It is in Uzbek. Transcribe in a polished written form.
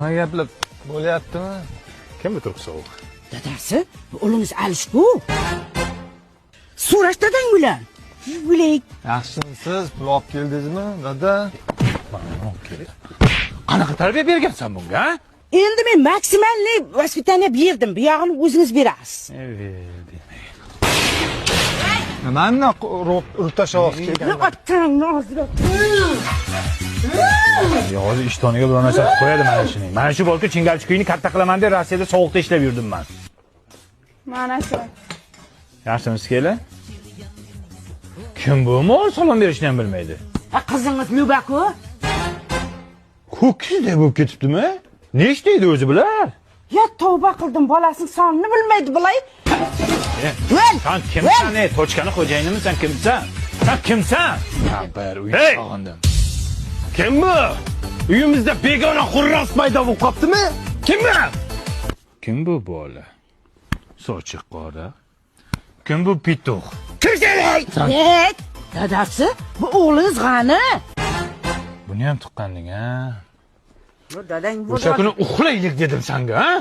Nima gaplar bo'lyaptimi? Kim bu turqi sovuq? Dadasi, bu o'g'lingiz Alish-ku. So'rash dadang bilan. Yugulik. Yaxshimisiz? Pul olib keldingizmi, dada? Qanaqa tarbiya bergansan bunga, a? Endi men максимальный воспитание berdim. Bu yog'ini o'zingiz berasiz. Nimani urib tashlayapsiz kelgan? Otangni og'ziga. Yo, hozir ishtoniga biror narsa qilib qo'yadi mana shuning. Mana shu bolka chingalchi kuyni katta qilaman deb Rossiyada sovuqda ishlab yurdim man. Mana shu. Yaxshimisiz, kelin? Kim bu? Mol salom berishni ham bilmaydi. Ha, qizingiz Luba-ku. Ho'kizdek bo'lib ketibdimi? Nechta edi o'zi bular? Ya tavba qildim, bolasining sonini bilmaydi bulay. Voy! San kimsan, ey? Точка ni xo'jayinimisan, kimsan? San kimsan? Bir uy Hey! sog'indim. Kim bu? Uyimizda begona xurros paydo bo'lib qoptimi? Kim bu? Kim bu bola? Sochi qora. Kim bu петух? Kimsan? Ey, dadasi, bu o'g'lingiz G'ani. Buni ham tuqqanding, ha? Yo, dadang bu. O'sha kuni uxlaylik dedim sanga, ha?